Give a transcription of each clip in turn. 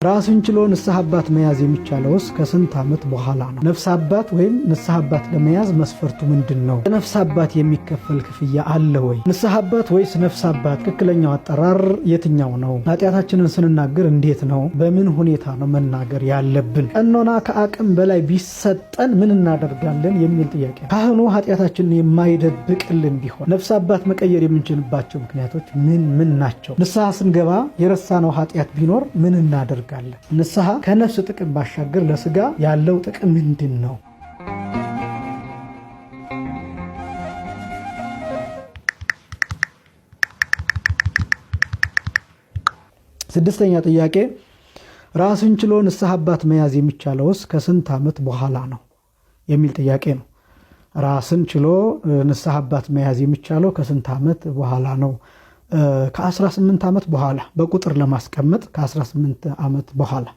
ራስን ችሎ ንስሐ አባት መያዝ የሚቻለውስ ከስንት ዓመት በኋላ ነው? ነፍስ አባት ወይም ንስሐ አባት ለመያዝ መስፈርቱ ምንድን ነው? ለነፍስ አባት የሚከፈል ክፍያ አለ ወይ? ንስሐ አባት ወይስ ነፍስ አባት ትክክለኛው አጠራር የትኛው ነው? ኃጢአታችንን ስንናገር እንዴት ነው? በምን ሁኔታ ነው መናገር ያለብን? ቀኖና ከአቅም በላይ ቢሰጠን ምን እናደርጋለን? የሚል ጥያቄ። ካህኑ ኃጢአታችንን የማይደብቅልን ቢሆን ነፍስ አባት መቀየር የምንችልባቸው ምክንያቶች ምን ምን ናቸው? ንስሐ ስንገባ የረሳነው ኃጢአት ቢኖር ምን እናደርጋለን? ንስሐ ከነፍስ ጥቅም ባሻገር ለስጋ ያለው ጥቅም ምንድን ነው? ስድስተኛ ጥያቄ፣ ራስን ችሎ ንስሐ አባት መያዝ የሚቻለውስ ከስንት ዓመት በኋላ ነው የሚል ጥያቄ ነው። ራስን ችሎ ንስሐ አባት መያዝ የሚቻለው ከስንት ዓመት በኋላ ነው? ከ18 ዓመት በኋላ፣ በቁጥር ለማስቀመጥ ከ18 ዓመት በኋላ።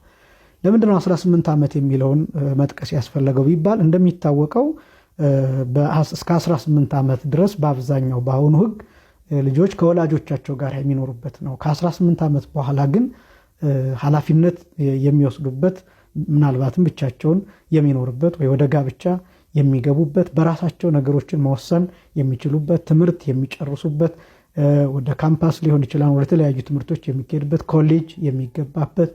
ለምንድነው 18 ዓመት የሚለውን መጥቀስ ያስፈለገው ቢባል፣ እንደሚታወቀው እስከ 18 ዓመት ድረስ በአብዛኛው በአሁኑ ሕግ ልጆች ከወላጆቻቸው ጋር የሚኖሩበት ነው። ከ18 ዓመት በኋላ ግን ኃላፊነት የሚወስዱበት፣ ምናልባትም ብቻቸውን የሚኖሩበት ወይ ወደ ጋብቻ የሚገቡበት፣ በራሳቸው ነገሮችን መወሰን የሚችሉበት፣ ትምህርት የሚጨርሱበት፣ ወደ ካምፓስ ሊሆን ይችላል፣ ወደ ተለያዩ ትምህርቶች የሚካሄድበት፣ ኮሌጅ የሚገባበት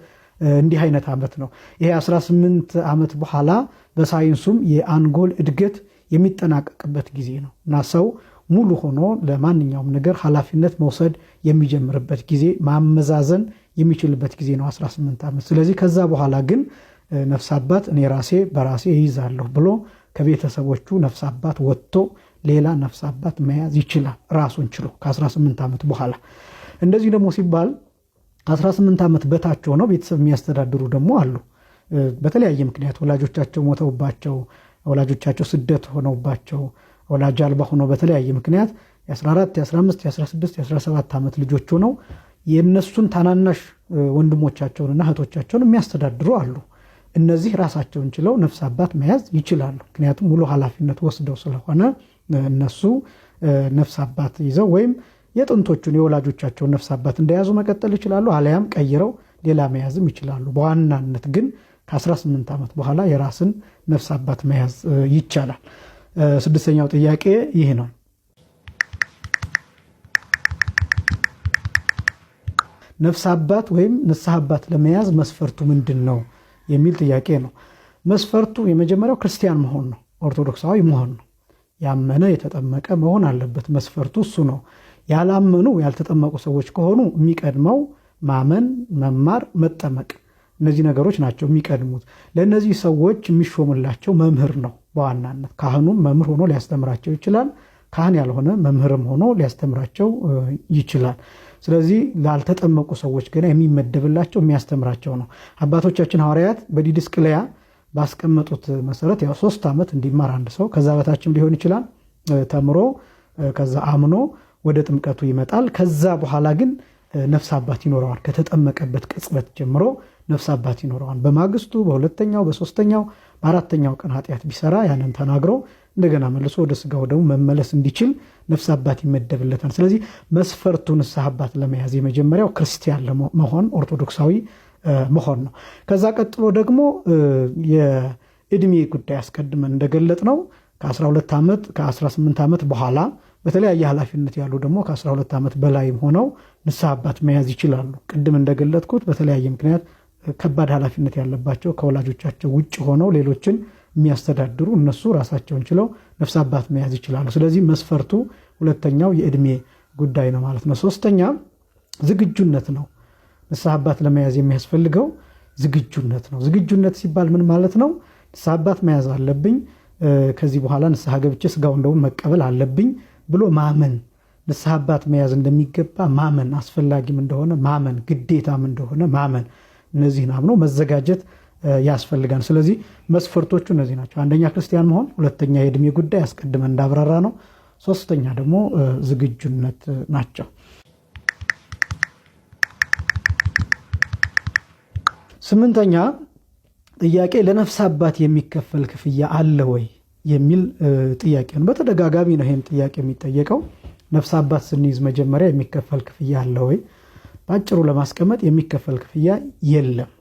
እንዲህ አይነት ዓመት ነው። ይሄ 18 ዓመት በኋላ በሳይንሱም የአንጎል እድገት የሚጠናቀቅበት ጊዜ ነው እና ሰው ሙሉ ሆኖ ለማንኛውም ነገር ኃላፊነት መውሰድ የሚጀምርበት ጊዜ፣ ማመዛዘን የሚችልበት ጊዜ ነው 18 ዓመት። ስለዚህ ከዛ በኋላ ግን ነፍስ አባት እኔ ራሴ በራሴ ይይዛለሁ ብሎ ከቤተሰቦቹ ነፍስ አባት ወጥቶ ሌላ ነፍስ አባት መያዝ ይችላል፣ ራሱን ችሎ ከ18 ዓመት በኋላ። እንደዚህ ደግሞ ሲባል ከ18 ዓመት በታች ሆነው ቤተሰብ የሚያስተዳድሩ ደግሞ አሉ። በተለያየ ምክንያት ወላጆቻቸው ሞተውባቸው፣ ወላጆቻቸው ስደት ሆነውባቸው፣ ወላጅ አልባ ሆነው በተለያየ ምክንያት የ14፣ የ15፣ የ16፣ የ17 ዓመት ልጆች ሆነው የእነሱን ታናናሽ ወንድሞቻቸውንና እህቶቻቸውን የሚያስተዳድሩ አሉ። እነዚህ ራሳቸውን ችለው ነፍስ አባት መያዝ ይችላሉ። ምክንያቱም ሙሉ ኃላፊነት ወስደው ስለሆነ እነሱ ነፍስ አባት ይዘው ወይም የጥንቶቹን የወላጆቻቸውን ነፍስ አባት እንደያዙ መቀጠል ይችላሉ። አሊያም ቀይረው ሌላ መያዝም ይችላሉ። በዋናነት ግን ከ18 ዓመት በኋላ የራስን ነፍስ አባት መያዝ ይቻላል። ስድስተኛው ጥያቄ ይህ ነው። ነፍስ አባት ወይም ንስሐ አባት ለመያዝ መስፈርቱ ምንድን ነው የሚል ጥያቄ ነው። መስፈርቱ የመጀመሪያው ክርስቲያን መሆን ነው፣ ኦርቶዶክሳዊ መሆን ነው። ያመነ የተጠመቀ መሆን አለበት። መስፈርቱ እሱ ነው። ያላመኑ ያልተጠመቁ ሰዎች ከሆኑ የሚቀድመው ማመን፣ መማር፣ መጠመቅ፣ እነዚህ ነገሮች ናቸው የሚቀድሙት። ለእነዚህ ሰዎች የሚሾምላቸው መምህር ነው በዋናነት። ካህኑም መምህር ሆኖ ሊያስተምራቸው ይችላል። ካህን ያልሆነ መምህርም ሆኖ ሊያስተምራቸው ይችላል። ስለዚህ ላልተጠመቁ ሰዎች ገና የሚመደብላቸው የሚያስተምራቸው ነው። አባቶቻችን ሐዋርያት በዲድስቅልያ ባስቀመጡት መሰረት ያው 3 ዓመት እንዲማር አንድ ሰው፣ ከዛ በታችም ሊሆን ይችላል፣ ተምሮ ከዛ አምኖ ወደ ጥምቀቱ ይመጣል። ከዛ በኋላ ግን ነፍስ አባት ይኖረዋል። ከተጠመቀበት ቅጽበት ጀምሮ ነፍስ አባት ይኖረዋል። በማግስቱ፣ በሁለተኛው፣ በሶስተኛው፣ በአራተኛው ቀን ኃጢአት ቢሰራ ያንን ተናግሮ እንደገና መልሶ ወደ ስጋው ደግሞ መመለስ እንዲችል ነፍስ አባት ይመደብለታል። ስለዚህ መስፈርቱ ንስሐ አባት ለመያዝ የመጀመሪያው ክርስቲያን መሆን፣ ኦርቶዶክሳዊ መሆን ነው። ከዛ ቀጥሎ ደግሞ የእድሜ ጉዳይ አስቀድመን እንደገለጥ ነው ከ12 ዓመት፣ ከ18 ዓመት በኋላ። በተለያየ ኃላፊነት ያሉ ደግሞ ከ12 ዓመት በላይም ሆነው ንስሐ አባት መያዝ ይችላሉ። ቅድም እንደገለጥኩት በተለያየ ምክንያት ከባድ ኃላፊነት ያለባቸው፣ ከወላጆቻቸው ውጭ ሆነው ሌሎችን የሚያስተዳድሩ፣ እነሱ ራሳቸውን ችለው ነፍስ አባት መያዝ ይችላሉ። ስለዚህ መስፈርቱ ሁለተኛው የእድሜ ጉዳይ ነው ማለት ነው። ሶስተኛ ዝግጁነት ነው። ንስሐ አባት ለመያዝ የሚያስፈልገው ዝግጁነት ነው። ዝግጁነት ሲባል ምን ማለት ነው? ንስሐ አባት መያዝ አለብኝ፣ ከዚህ በኋላ ንስሐ ገብቼ ስጋውን ደሙን መቀበል አለብኝ ብሎ ማመን፣ ንስሐ አባት መያዝ እንደሚገባ ማመን፣ አስፈላጊም እንደሆነ ማመን፣ ግዴታም እንደሆነ ማመን፣ እነዚህን አምኖ መዘጋጀት ያስፈልጋል። ስለዚህ መስፈርቶቹ እነዚህ ናቸው። አንደኛ ክርስቲያን መሆን፣ ሁለተኛ የእድሜ ጉዳይ አስቀድመን እንዳብራራ ነው፣ ሶስተኛ ደግሞ ዝግጁነት ናቸው። ስምንተኛ ጥያቄ፣ ለነፍስ አባት የሚከፈል ክፍያ አለ ወይ የሚል ጥያቄ ነው። በተደጋጋሚ ነው ይህም ጥያቄ የሚጠየቀው። ነፍስ አባት ስንይዝ መጀመሪያ የሚከፈል ክፍያ አለ ወይ? በአጭሩ ለማስቀመጥ የሚከፈል ክፍያ የለም።